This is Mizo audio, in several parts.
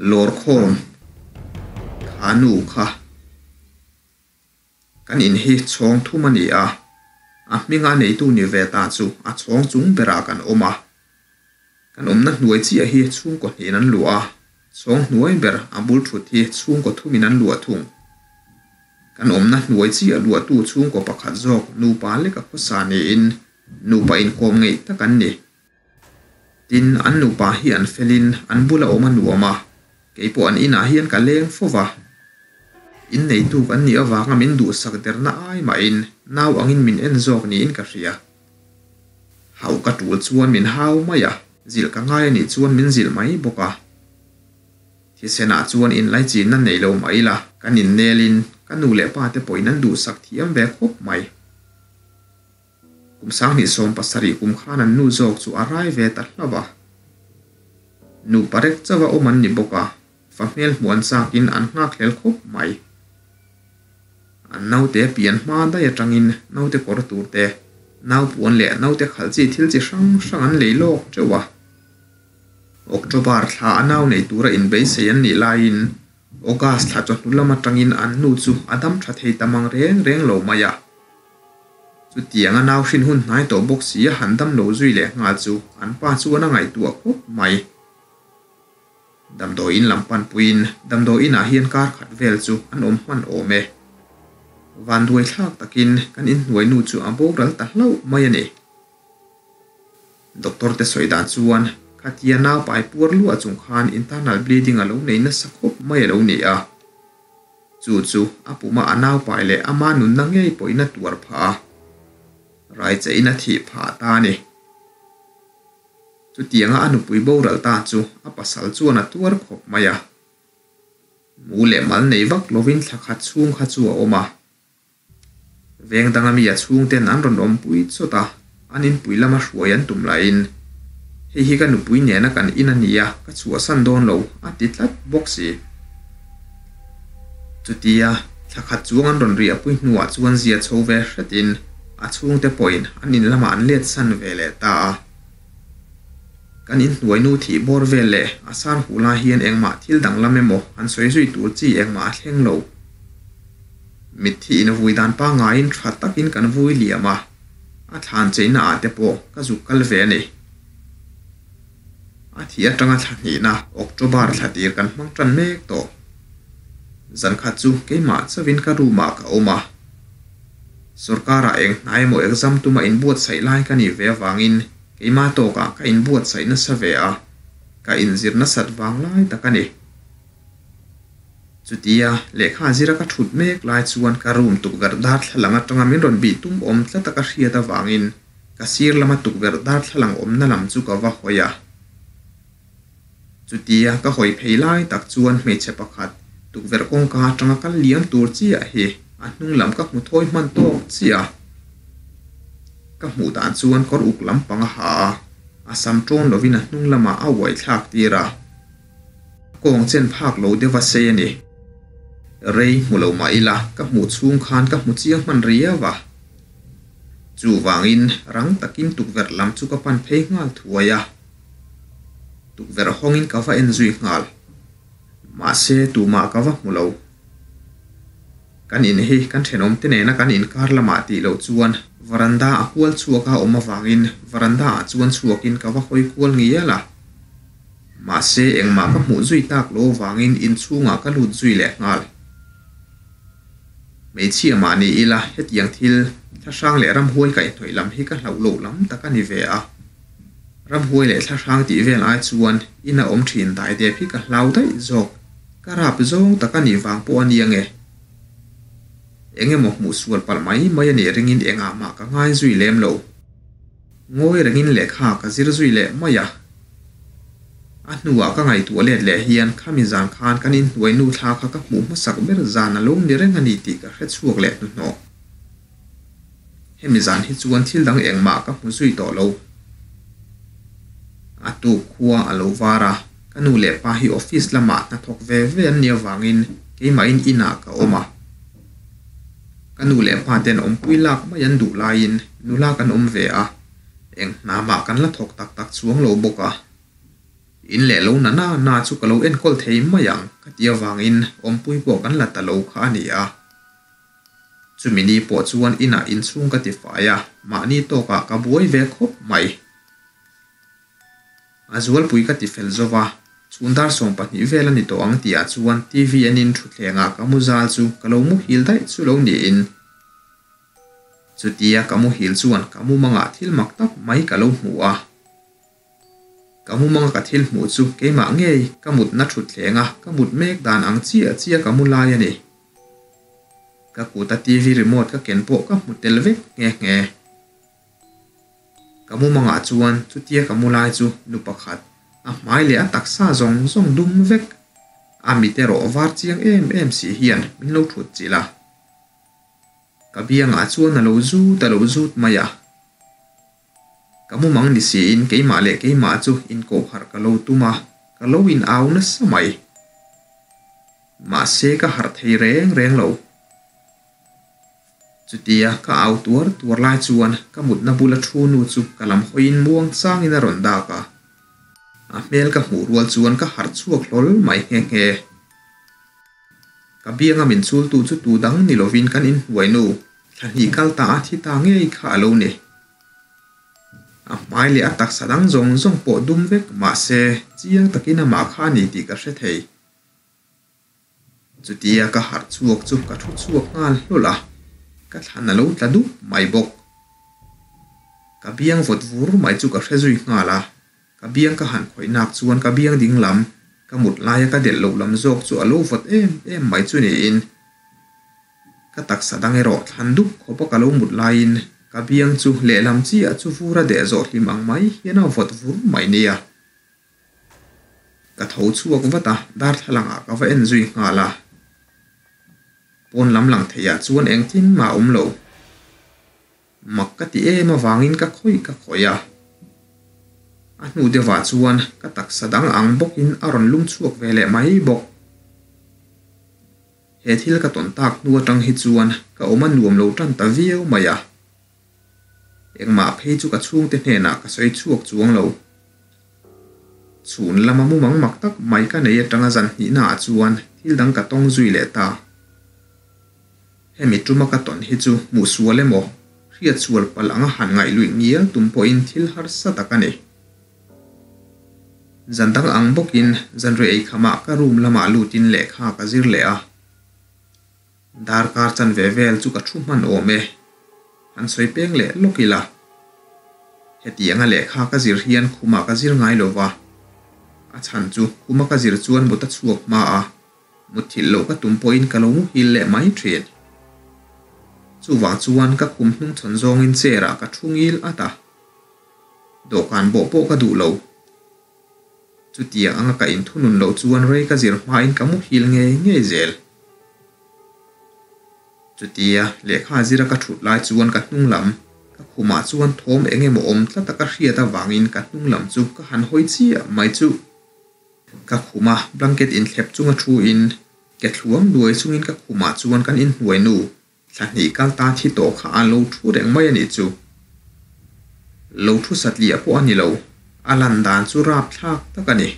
Lawrkhawm kha nu kha kan in hi chhawng thum a ni a, a hminga neitu ni ve ta chu a chhawng chung berah kan awm a. Kan awmna hnuai chiah hi chhungkaw hnihin an luah a, chhawng hnuai ber a bul thut hi chhungkaw thumin an luah thung. Kan awmna hnuai chiah luahtu chhungkaw pakhat zawk nupa leka khawsa niin nupa inkawm ngeih tak an ni. Tin, an nupa hi an felin an bula awm a nuam a, keipawh an inah hian ka leng fo va. Inneitu kan nih avanga min duhsak derna ai mahin nau angin min en zawk niin ka hria. Hauh ka tul chuan min hau mai a, zilh ka ngai a nih chuan min zilh mai bawk a. Thisenah chuan inlaichinna nei lo mah ila, kan innelin ka nu leh pa te pawhin an duhsak thiam ve khawp mai. Kum 2017 kum khan an nu zawk chu a rai ve ta hlauh a. Nu parek chauh a awm an ni bawk a, fa hmel hmuh an chakin an nghakhlel khawp mai. An naute pian hma daih atangin naute kawr tur te, nau puan leh naute khalh chi thil chi hrang hrang an lei lawk teuh a. October thla a nau nei tura inbeisei an nih laiin August thla chawhnu lam atangin an nu chu a dam tha thei ta mang reng reng lo mai a. Chutiang a nau hrin hun hnai tawh bawk si a han dam lo zui leh nghal chu an pa chuan a ngaihtuah khawp mai. Damdawiin lam panpuiin damdawiin ah hian kar khat vel chu an awm hman awm e. Vanduai thlak takin kan inhnuai nu chu a boral ta hlauh mai a ni. Doctor te sawi dan chuan khatia nau pai puar luah chung khan internal bleeding a lo nei nasa khawp mai a lo ni a. Chu chu a puma a nau pai leh ama nunna ngei pawhin a tuar phah a, raichein a thih phah ta a ni. Chutianga a nupui boral ta chu a pasal chuan a tuar khawp mai a. Mu leh mal nei vak lovin thla khat chhung kha chu a awm a. Veng danga mi a chhungten an rawn awmpui chawt a, an inpui lama hruai an tum laiin, Hei hi ka nupui nena kan in a nia, ka chhuahsan dawn lo, a ti tlat bawk si. Chutia thla khat chuang an rawn riahpui hnuah chuan zia chho ve hretin a chhungte pawhin an in lamah an let san ve leh ta a. Kan inhnuai nu thih bawr vel leh a sar huh lai hian engmah thil danglam emaw an sawi zui tur chi engmah a thleng lo. Mitthi in vui dan pangaiin tha takin kan vui liam a, a thlan cheina ah te pawh ka zuk kal ve a ni. A thih atanga thla hnihna October thla tir kan hmang tan mek tawh. Zan khat chu keimah chauhin ka room ah ka awm a. Sorkarah eng hnai emaw exam tuma inbuatsaih lai ka nih ve avangin keimah tawkah ka inbuatsaih nasa ve a, ka inzir nasat vang lai tak a ni. Chutia lehkha zira ka thut mek lai chuan ka room tukverh darthlalang atanga min rawn bih tum awm tlat a ka hriat avangin ka sir lama tukverh darthlalang awmna lam chu ka va hawi a. Chutia ka hawi phei lai tak chuan hmeichhe pakhat tukverh kawngka atanga kal liam tur chiah hi a hnung lam ka hmu thawi hman tawk chiah a. Ka hmuh dan chuan kawr uk lampang a ha a, a sam tawn lovin a hnung lamah a uai thlak tir a. A kawng chen phak lo deuh a sei a ni. Rei hmu lo mah ila ka hmuh chhung khan ka hmu chiang hman riau a. Chuvangin rang takin tukverh lam chu ka pan phei nghal thuai a. Tukverh hawngin ka va en zui nghal. Mahse tumah ka va hmu lo. Kan in hi kan thenawmte nena kan inkar lamah tih loh chuan varanda a kual chhuak a awm avangin varanda ah chuan chhuakin ka va hawi kual ngial a. Mahse engmah ka hmuh zui tak lo avangin inchhungah ka lut zui leh nghal. Hmeichhia mah ni ila hetiang thil thlahrang leh ramhuai kaihhnawih lam hi ka hlauh loh lam tak a ni ve a. Ramhuai leh thlahrang tih vel ai chuan ina awm thin daidep hi ka hlau daih zawk, ka rap zawng tak a nih vang pawh a nia nge. Eng emaw hmuh sual palh mai mai a nih ringin engah mah ka ngai zui lem lo. Ngawi rengin lehkha ka zir zui leh mai a. A hnuah ka ngaihtuah let leh hian khami zan khan kan inhnuai nu thla kha ka hmuh hmasak ber zan a lo ni reng a ni tih ka hre chhuak leh hnuhnawh. Hemi zan hi chuan thil dang engmah ka hmu zui tawh lo. A tuk khua a lo var a, ka nu leh pa hi office lamah hnathawk ve ve an nih avangin keimahin inah ka awm a. Ka nu leh pa ten awmpui lak mai an duh laiin nula kan awm ve a, eng hnamah kan la thawk tak tak chuang lo bawk a. In leh lo na na na chu ka lo enkawl thei mai ang ka ti avangin awmpui pawh kan la ta lo kha a ni a. Chumi ni pawh chuan inah inchhung ka ti fai a, mahni tawkah ka buai ve khawp mai. A zualpui ka ti fel zo va, chhun dar 20 vel a ni tawh ang tihah chuan TV enin thutthlengah ka mu zal chu ka lo muhil daih chu lo niin. Chutia ka muhil chuan ka mumangah thil mak tak mai ka lo hmu a. Ka mumanga ka thil hmuh chu keimah ngei ka mutna thutthleng a, ka mut mek dan ang chiah chiah ka mu lai a ni. Ka kuta TV remote ka ken pawh ka hmu tel vek nghe nghe. Ka mumangah chuan chutia ka mu lai chu nu pakhat, a hmai leh a taksa zawng zawng dum vek, a mit erawh var chiang em em si hian min lo thut chilh a. Ka biangah chuan a lo zut a lo zut mai a. Ka mumang ni siin keimah leh keimah chu inkohharh ka lo tum a, ka lo in au nasa mai. Mahse ka harh thei reng reng lo. Chutia ka au tuar tuar lai chuan ka mutna bula thu nu chu ka lam hawiin muang changin a rawn dak a. A hmel ka hmuh rual chuan ka harh chhuak hlawl mai nghe nghe. Ka bianga min chultu chu tu dang ni lovin kan inhnuai nu thla hnih kal ta a thi ta ngei kha a lo ni. A hmai leh a taksa dang zawng zawng pawh dum vek mahse chiang takin amah kha a ni tih ka hre thei. Chutia ka harh chhuak chu ka thu chhuak nghal hlawl a, ka thlan a lo tla dup mai bawk. Ka biang vawt vur mai chu ka hre zui nghal a, ka biang ka han khawih nak chuan ka biang ding lam, ka mut laia ka delh loh lam zawk chu a lo vawt em em mai chu niin. Ka taksa dang erawh thlan dup khawpa ka lo mut laiin ka biang chu lehlam chiah chu vur a deh zawh hlim ang mai hian a vawt vur mai nia. Ka tho chhuak vat a, darthlalangah ka va en zui nghal a. Pawn lam lang theiah chuan engtin mah a awm lo. Mak ka ti em avangin ka khawih ka khawih a. A hnu deuhah chuan ka taksa dang ang bawkin a rawn lum chhuak ve leh mai bawk. He thil ka tawn tak hnu atang hi chuan ka awm a nuam lo tan ta viau mai a. Engmah phei chu ka chhungte hnenah ka sawi chhuak chuang lo. Chhun lama mumang mak tak mai ka nei atanga zan hnihnaah chuan thil dang ka tawng zui leh ta. Hemi tuma ka tawn hi chu hmuh sual emaw, hriat sual palh anga han ngaih luih ngial tum pawhin thil harsa tak a ni. Zan dang ang bawkin zanri eikhamah ka room lamah lutin lehkha ka zir leh a. Darkar chanve vel chu ka thu hman awm e. Han sawi peng leh lawk ila. Hetianga lehkha ka zir hian khumah ka zir ngai lo va. A chhan chu khuma ka zir chuan mut a chhuak hma a, mutthilh loh ka tum pawhin ka lo muhil leh mai thin. Chuvang chuan ka khum hnung chhawn zawngin chair ah ka thu ngil at a. Dawhkan bawh pawh ka duh lo. Chutiang anga ka inthunun loh chuan rei ka zir hmain ka muhil ngei ngei zel. Chutia lehkha zira ka thut lai chuan ka hnung lam, ka khumah chuan thawm eng emaw awm tlat a ka hriat avangin ka hnung lam chu ka han hawi chiah mai chu. Ka khuma blanket inthlep chunga thu in, ke thluang duai chungin ka khumah chuan kan inhnuai nu Thla hnih kal ta thi tawh kha an lo thu reng mai a nih chu. Lo thu satliah pawh a ni lo, a lan dan chu rapthlak tak a ni.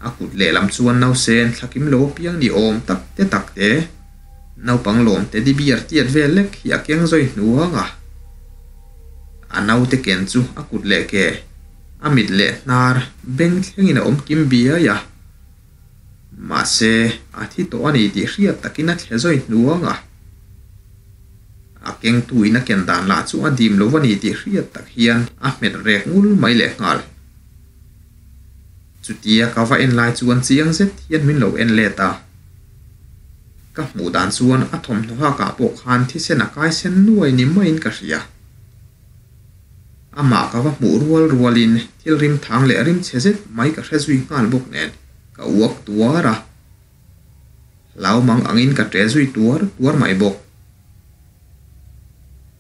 A kut lehlam chuan nausen thla kim lo apiang ni awm tak te tak te, naupang lawm teddy bear tiat vel lek hi a keng zawi hnuang a. A naute ken chu a kut leh ke, a mit leh hnar beng thlengin a awm kim biai a. Mahse, a thi tawh a ni tih hriat takin a thle zawi hnuang a. A kengtuin a ken dan lah chu a dim lo a ni tih hriat tak hian a hmet rek ngul mai leh nghal. Chutia ka va en lai chuan chiang zet hian min lo en let a. Ka hmuh dan chuan a thawmhnaw hakah pawh khan thisen a kai sen nuai ni maiin ka hria. Amah ka va hmuh rual rualin thil rim thang leh rim chhe zet mai ka hre zui nghal bawk nen ka uak tuar a. Hlau mang angin ka ṭe zui tuar tuar mai bawk.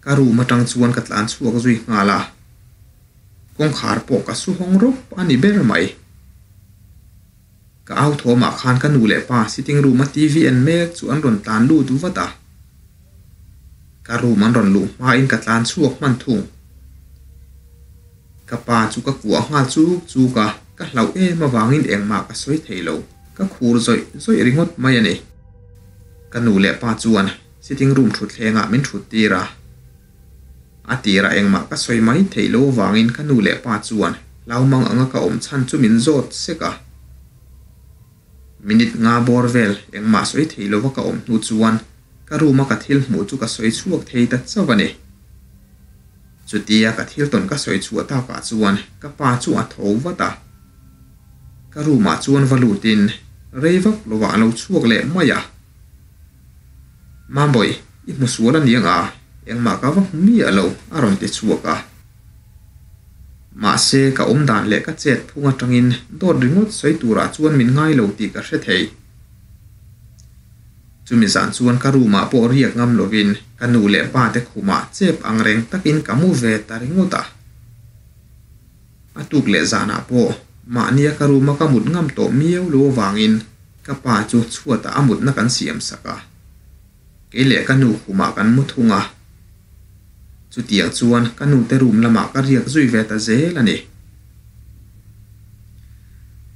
Ka room aṭang chuan ka tlan chhuak zui nghal a. Kawngkhar pawh ka su hawng rawp a ni ber mai. Ka au thawmah khan ka nu leh pa sitting room a TV en mek chu an rawn tlan lut vat a. Ka room an rawn luh hmain ka tlan chhuak hman thung. Ka pa chu ka kuah nghal chuk chuk a, ka hlauh em avangin engmah ka sawi thei lo, ka khur zawih zawih ringawt mai a ni. Ka nu leh pa chuan sitting room thutthlengah min thut tir a. A tirah engmah ka sawi mai theih lo avangin ka nu leh pa chuan hlaumang anga ka awm chhan chu min zawt sek a. Minute nga bawr vel engmah sawi thei lova ka awm hnu chuan ka room a ka thil hmuh chu ka sawi chhuak thei ta chauh a ni. Chutia ka thil tawn ka sawi chhuah takah chuan ka pa chu a tho vat a. Ka room ah chuan va lutin rei vak lovah a lo chhuak leh mai a. Mambawi, i hmu sual a niang a, engmah ka va hmu miah lo, a rawn ti chhuak a. Mahse, ka awm dan leh ka chet phung atangin dawt ringawt sawi turah chuan min ngai lo tih ka hre thei. Chumi zan chuan ka room ah pawh riak ngam lovin ka nu leh pa te khumah chep ang reng takin ka mu ve ta ringawt a. A tuk leh zanah pawh mahnia ka room a ka mut ngam tawh miau lo avangin ka pa chu chhuatah a mutna kan siam sak a. Kei leh ka nu khumah kan mu thung a. Chutiang chuan ka nu te room lamah ka riak zui ve ta zel a ni.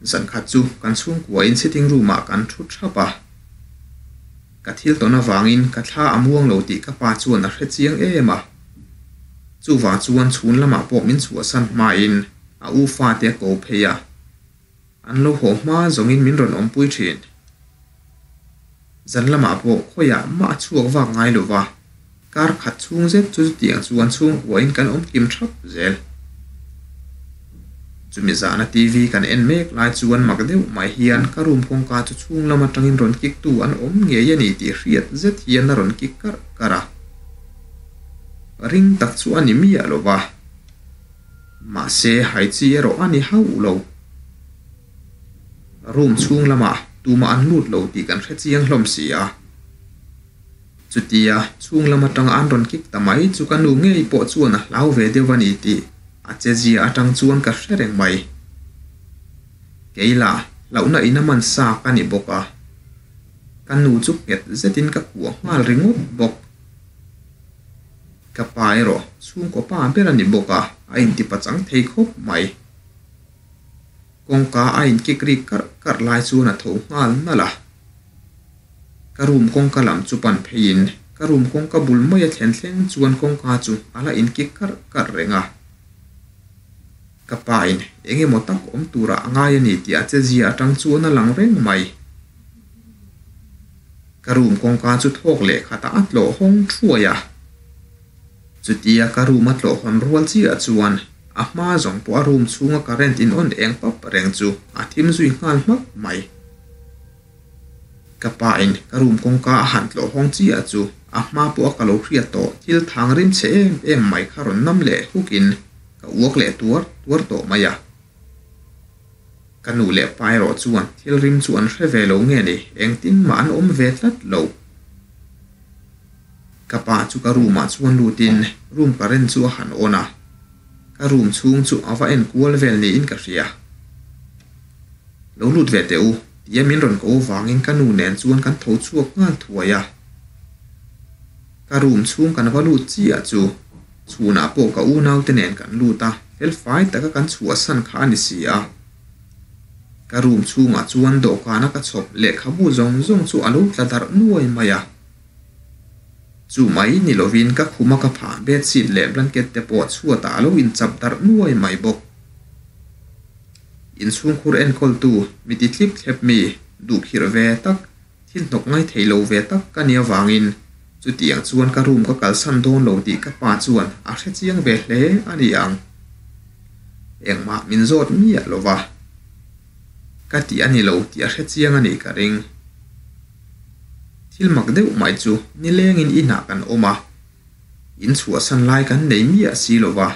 Zankhat chu kan chhungkuain sitting room ah kan thu thap a. Ka thil tawn avangin ka thla a muang lo tih ka pa chuan a hre chiang em a. Chuvang chuan chhun lamah pawh min chhuahsan hmain a u fate a ko phei a. An lo haw hma zawngin min rawn awmpui thin. Zan lamah pawh khawiah mah a chhuak vak ngai lo va, kar khat chhung zet chu chutiang chuan chhungkuain kan awm kim thap zel. Chumi zana TV kan en mek lai chuan mak deuh mai hian ka room kawngka chu chhung lam atangin rawn kik tu an awm ngei a ni tih hriat zet hian a rawn kik karh karh a. Ring tak chu a ni miah lo va. Mahse hai chi erawh a ni hauh lo. Room chhung lamah tumah an lut lo tih kan hre chiang hlawm si a. Chutia chhung lam atanga an rawn kik ta mai chu ka nu ngei pawh chuan a hlau ve deuh a ni tih a che zia atang chuan ka hre reng mai. Kei lah hlauhna in a man sa ka ni bawk a, ka nu chu nghet zetin ka kuah nghal ringawt bawk. Ka pa erawh chhungkaw pa ber a ni bawk a, a intipachang thei khawp mai. Kawngka a inkik rik karh karh lai chuan a tho nghal nalh a. Ka room kawngka lam chu pan pheiin ka room kawngka bul mai a thlen thleng chuan kawngka chu a la inkik karh karh reng a. Ka pa in eng emaw tak awm turah a ngai a ni tih a che zia atang chuan a lang reng mai. Ka room kawngka chu thawk leh khatah a tlawh hawng thuai a. Chutia ka room a tlawh hawn rual chiah chuan a hma zawng pawh a room chhunga current in on eng pap reng chu a thim zui nghal hmak mai. Ka pa in ka room kawngka a han tlawh hawng chiah chu a hma pawh a ka lo hriat tawh thil thang rim chhe em em mai kha rawn nam leh huk in ka uak leh tuar tuar tawh mai a. Ka nu leh pa erawh chuan thil rim chu an hre ve lo nge ni, engtin mah an awm ve tlat lo. Ka pa chu ka room ah chuan lutin room current chu a han on a, ka room chhung chu a va en kual vel niin ka hria. Lo lut ve teh u, tia min rawn ko vangin ka nu nen chuan kan tho chhuak nghal thuai a. Ka room chhung kan va lut chiah chu chhunah pawh ka unaute nen kan lut a, felfai taka kan chhuahsan kha a ni si a. Ka room chhungah chuan dawhkana ka chhawp lehkhabu zawng zawng chu a lo tla darh nuai mai a. Chu mai ni lovin ka khuma ka phah bedsheet leh blanket te pawh chhuatah a lo inchap darh nuai mai bawk. Inchhungkhur enkawltu mi ti thlip thlep mi duhkhirh ve tak Thil hnawk ngai thei lo ve tak ka nia vangin chutiang chuan ka room ka kalsan dawn lo tih ka pa chuan a hre chiang ve hle a ni ang. Engmah min zawt miah lo va. Ka tih a ni lo tih a hre chiang a nih ka ring. Thil mak deuh mai chu nilengin inah kan awm a, in chhuahsan lai kan nei miah si lo va.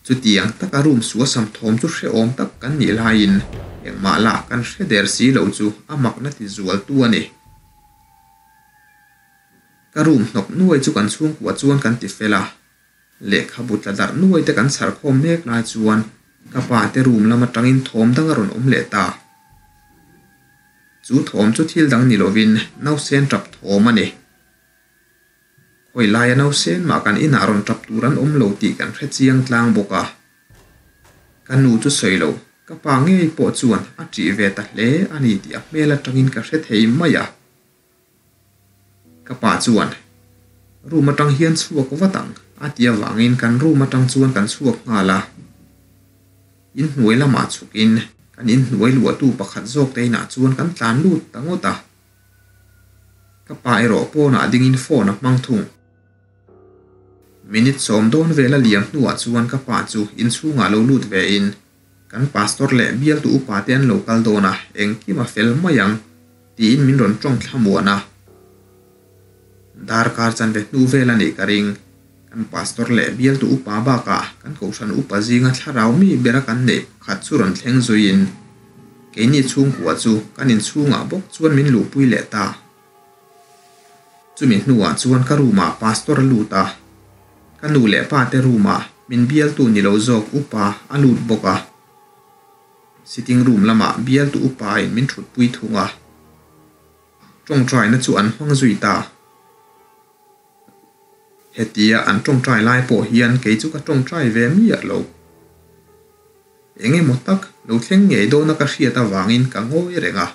Chutiang taka room suasam thawm chu hrehawm tak kan nih laiin engmah lah kan hre der si lo chu a makna ti zual tu a ni. Ka room hnawk nuai chu kan chhungkua chuan kan ti fel a, lehkhabu tla darh nuai te kan chhar khawm mek lai chuan ka pa te room lam atangin thawm dang a rawn awm leh ta. Chu thawm chu thil dang ni lovin nausen tap thawm a ni. Khawi laia nausen mah kan inah rawn tap tur an awm lo tih kan hre chiang tlang bawk a. Ka nu chu sawi lo, ka pa ngei pawh chuan a ṭih ve ta hle a ni tih a hmel aṭangin ka hre thei mai a. Ka pa chuan, Room aṭang hian chhuak vat ang, a ti avangin kan room aṭang chuan kan chhuak nghal a. Inhnuai lamah chhukin kan inhnuai luahtu pakhat zawk te inah chuan kan tlan lut ta ngawt a. Ka pa erawh pawnah dingin phone a hmang thung. Minute sawm dawn vel a liam hnuah chuan ka pa chu inchhungah lo lut ve in kan pastor leh bialtu upa te an lo kal dawn a, engkim a fel mai ang tiin min rawn tawng thlamuan a. Darkar chanve hnu vel a nih ka ring. Kan pastor leh bialtu upa bakah kan kohhran upa zinga thlarau mi bera kan neih pakhat chu rawn thleng zuiin keini chhungkua chu kan inchhungah bawk chuan min luhpui leh ta. Chumi hnuah chuan ka room ah pastor a lut a, ka nu leh pa te room ah min bialtu ni lo zawk upa a lut bawk a. Sitting room lamah bialtu upa in min thutpui thung a, tawngtaina chu an hmang zui ta. Hetia an tawngtai lai pawh hian kei chu ka tawngtai ve miah lo. Eng emaw tak lo thleng ngei dawna ka hriat avangin ka ngawi reng a.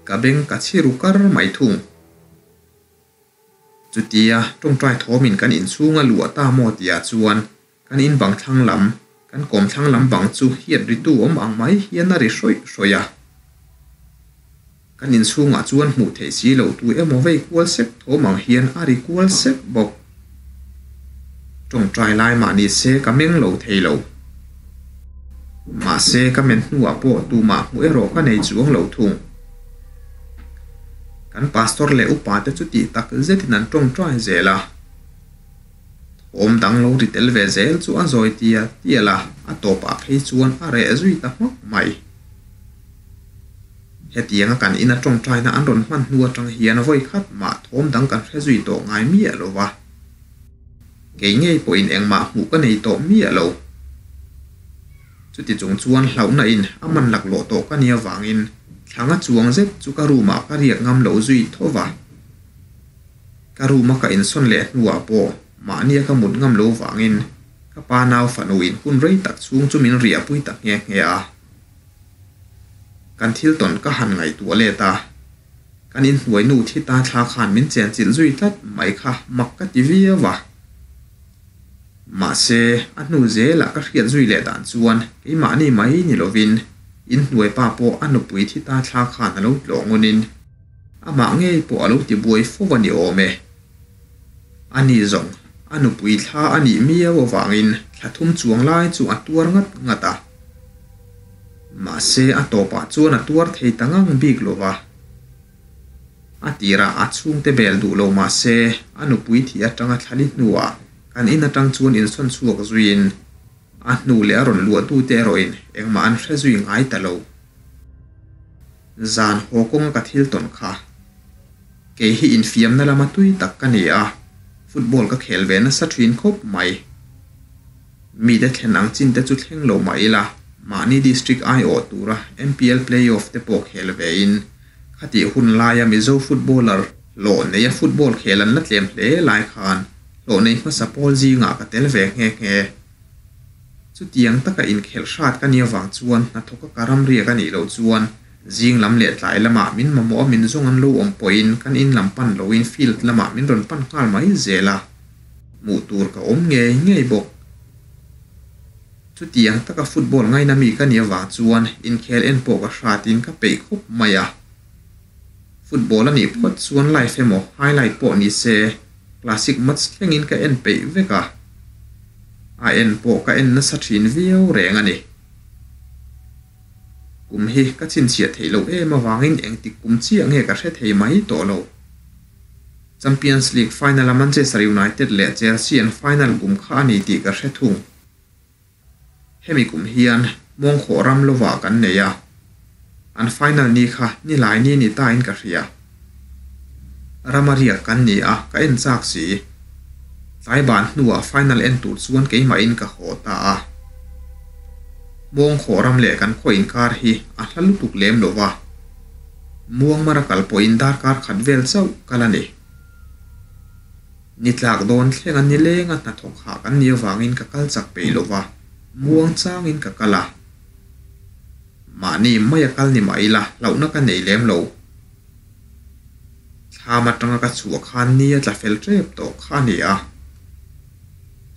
Ka beng ka chhi ru kar mai thung. Chutia tawngtai thawmin kan inchhung a luah ta maw tihah chuan kan in bang thlang lam, kan kawm thlang lam bang chu hiat ritu awm ang mai hian a ri hrawih hrawih a. Kan inchhungah chuan hmuh theih si lo tu emaw vei kual sek thawm ang hian a ri kual sek bawk. Tawngtai lai mah ni se ka meng lo thei lo. Mahse ka men hnuah pawh tumah hmuh erawh ka nei chuang lo thung. Kan pastor leh upa te chu tih tak zetin an tawngtai zel a. Thawm dang lo ri tel ve zel chu a zawi tial tial a, a tawpah phei chuan a reh zui ta hmak mai. Hetianga kan ina tawngtaina an rawn hman hnu atang hian vawi khat mah thawm dang kan hre zui tawh ngai miah lo va. Kei ngei pawhin engmah hmuh ka nei tawh miah lo. Chuti chung chuan hlauhna in a man laklawh tawh ka nia vangin thlanga chuang zet chu ka room ah ka riak ngam lo zui tho va. Ka room a ka insawn leh hnuah pawh mahnia ka mut ngam lo vangin ka pa nau fanu in hun rei tak chhung chu min riahpui ta nghe nghe a. Kan thil tawn ka han ngaihtuah let a, kan inhnuai nu thi ta thla khan min chenchilh zui tlat mai kha mak ka ti viau a. Mahse, a hnu zelah ka hriat zui leh dan chuan keimahni mai ni lovin inhnuai pa pawh a nupui thi ta thla khan a lo tlawh ngunin amah ngei pawh a lo ti buai fo a ni awm e. A ni zawng, a nupui thla a nih miau avangin thla thum chuang lai chu a tuar ngat ngat a. Mahse, a tawpah chuan a tuar thei ta ngang bik lo va. A tirah a chhungte bel duh lo mah se, a nupui thih atanga thlali hnuah kan in atang chuan insawn chhuak zuiin a hnu leh a rawn luahtute erawhin engmah an hre zui ngai ta lo. Zan haw kawnga ka thil tawn kha. Kei hi infiamna lama tui tak ka ni a, football ka khel ve nasa thin khawp mai. Mite thlen ang chin te chu thleng lo mah ila, mahni district aiawh tura MPL play-off te pawh khel ve in, khatih hun laia Mizo footballer hlawh neia football khel an la tlem hle lai khan hlawh nei hmasa pawl zingah ka tel ve nghe nghe. Chutiang taka inkhelh hrat ka nia vang chuan hnathawka ka ram riak a nih loh chuan zing lam leh tlai lamah min mamawh a min zawng an lo awm pawhin kan in lam pan loin field lamah min rawn pan nghal mai zel a, hmuh tur ka awm ngei ngei bawk. Chutiang taka football ngaina mi ka nia vang chuan inkhel en pawh ka hratin ka peih khawp mai a. Football a nih phawt chuan live emaw highlight pawh ni se classic match thlengin ka en peih vek a. A en pawh ka en nasa thin viau reng a ni. Kum hi ka chhinchhiah theih loh em avangin engtik kum chiah nge ka hre thei mai tawh lo. Champions League final a Manchester United leh Chelsea an final kum kha a ni tih ka hre thung. Hemi kum hian mawngkhawh ram lovah kan nei a, an final ni kha nilai ni ni tain ka hria. Rama riak kan ni a, ka en chak si. Tlai ban hnuah final en tur chuan keimahin ka haw ta a. Mawngkhawh ram leh kan khaw inkar hi a hla lutuk lem lo va, Muangmara kal pawhin darkar khat vel chauh kal a ni. Ni tlak dawn thleng a nileng a hnathawk hah kan nih avangin ka kal chak peih lo va. Muang changin ka kal a. Mahni maia kal ni mah ila hlauhna ka nei lem lo. Thlam atanga ka chhuah khan ni a tla fel tep tawh kha a ni a.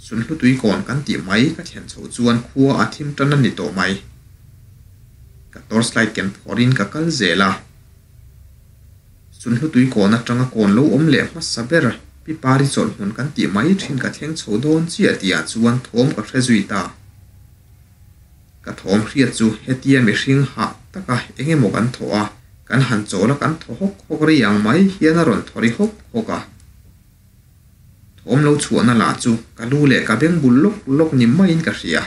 Sunhlutui kawn kan tih mai ka thlen chhoh chuan khua a thim tan a ni tawh mai. Ka torchlight ken phawrhin ka kal zel a. Sunhlutui kawn atanga kawn lo awm leh hmasa ber Pi Pari chawlhhmun kan tih mai thin ka thleng chho dawn chiah tihah chuan thawm ka hre zui ta. Ka thawm hriat chu hetia mihring hah taka eng emaw kan thawh a, kan han chawl a kan thaw hawk hawk ri ang mai hian a rawn thaw ri hawk hawk a. Thawm lo chhuahna lah chu ka lu leh ka beng bul lawk lawk ni maiin ka hria.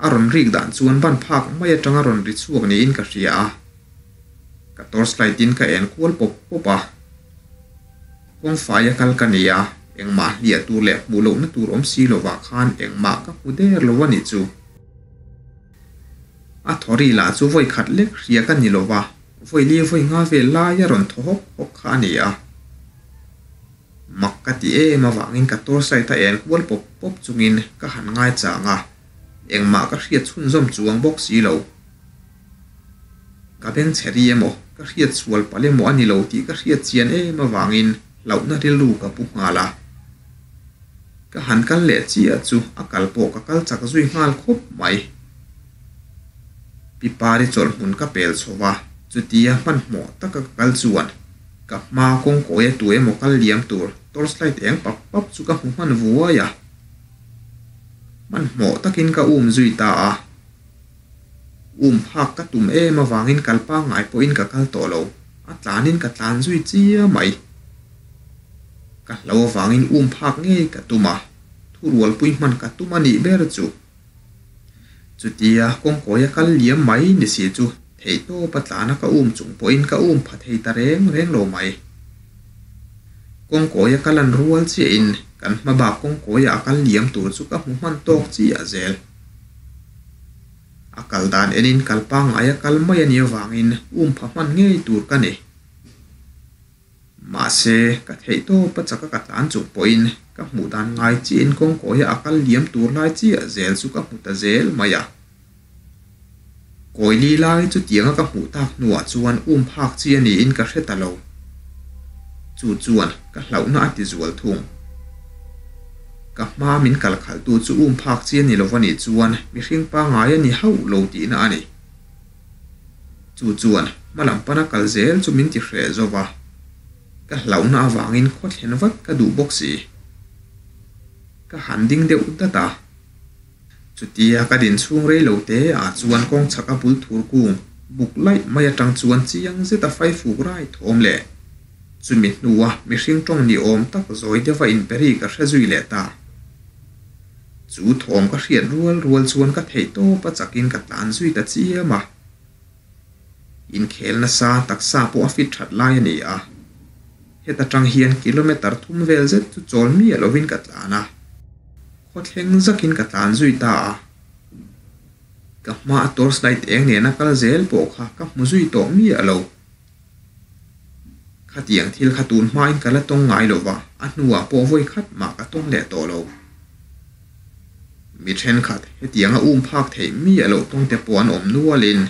A rawn rik dan chuan ban phak mai atanga rawn ri chhuak niin ka hria a. Ka torchlight in ka en kual pawp pawp a. Kawngfai a kal ka ni a, engmah hliah tur leh hmuh lohna tur awm si lovah khan engmah ka hmu der lo a nih chu. A thaw ri lah chu vawi khat lek hria ka ni lova, vawi li vawi nga vel lai a rawn thaw hawk hawk kha a ni a. Mak ka ti em avangin ka torchlight a en kual pawp pawp chungin ka han ngaichang a, engmah ka hriat chhunzawm chuang bawk si lo. Ka beng chhe ri emaw, ka hriat sual palh emaw a ni lo tih ka hriat chian em avangin hlauhna rilru ka pu nghal a. Ka han kal leh chiah chu a kal pawh ka kal chak zui nghal khawp mai. Pi Pari chawlhhmun ka pel chho va, chutia hmanhmawh taka ka kal chuan ka hma kawngkawi a tu emaw kal liam tur torchlight eng pap pap chu ka hmu hman vuai a. Hmanhmawh takin ka um zui ta a. Um phak ka tum em avangin kal pangngai pawhin ka kal tawh lo, a tlanin ka tlan zui chia mai. Ka hlo avangin um phak ngei ka tum a, thurualpui hman ka tum a nih ber chu. Chutia kawngkawia kal liam mai ni si chu theihtawp a tlana ka um chung pawhin ka um pha thei ta reng reng lo mai. Kawngkawia ka lan rual chiahin kan hma bak kawngkawia a kal liam tur chu ka hmu hman tawk chiah zel. A kal dan enin kal pangngai a kal mai a nih avangin um pha hman ngei tur ka ni. Mahse, ka theih tawp a chaka ka tlan chung pawhin ka hmuh dan ngai chiahin kawngkawia a kal liam tur lai chiah zel chu ka hmu ta zel mai a. Kawili lai chutianga ka hmuh tak hnuah chuan um phak chi a niin ka hre ta lo. Chu chuan ka hlauhna a ti zual thung. Ka hma min kal khalhtu chu um phak chi a ni lo a nih chuan mihring pangngai a ni hauh lo tihna a ni. Chu chuan hma lam pana kal zel chu min ti hreh zo va, ka hlauhna avangin khaw thlen vat ka duh bawk si. Ka han ding deuh dat a. Chutia ka din chhung rei lo te ah chuan kawng chhak a bul thur kung buk laih mai atang chuan chiang zet a fai fuk rai thawm leh chumi hnua mihring tawng ni awm tak zawi deuha inperi ka hre zui leh ta. Chu thawm ka hriat rual rual chuan ka theih tawp a chakin ka tlan zui ta chiam a. Inkhel nasa taksa pawh a fit that lai a ni a. Heta tang hian kilometer thum vel zet chu chawl miah lovin ka tlan a. Khawthleng zakin ka tlan zui ta a. Ka hma a torchlight eng nena kal zel pawh kha ka hmu zui tawh miah lo. Khatiang thil kha tun hmain ka la tawng ngai lo va, a hnuah pawh vawi khat mah ka tawng leh tawh lo. Mi thenkhat hetianga um phak theih mi a loh tawng te pawh an awm nualin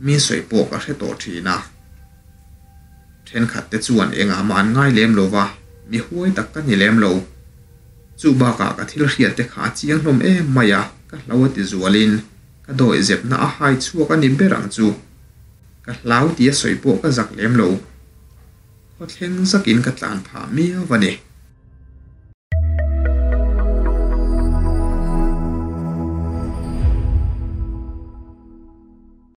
mi sawi pawh ka hre tawh thin a. Thenkhat te chuan engah mah an ngai lem lo va, mi huai tak ka ni lem lo. Chu bakah ka thil hriat te kha a chiang hlawm em mai a, ka hlo a ti zualin ka dawihzepna a hai chhuak a ni ber ang chu. Ka hlau tih a sawi pawh ka zak lem lo. Khawthleng zakin ka tlan phah miau a ni.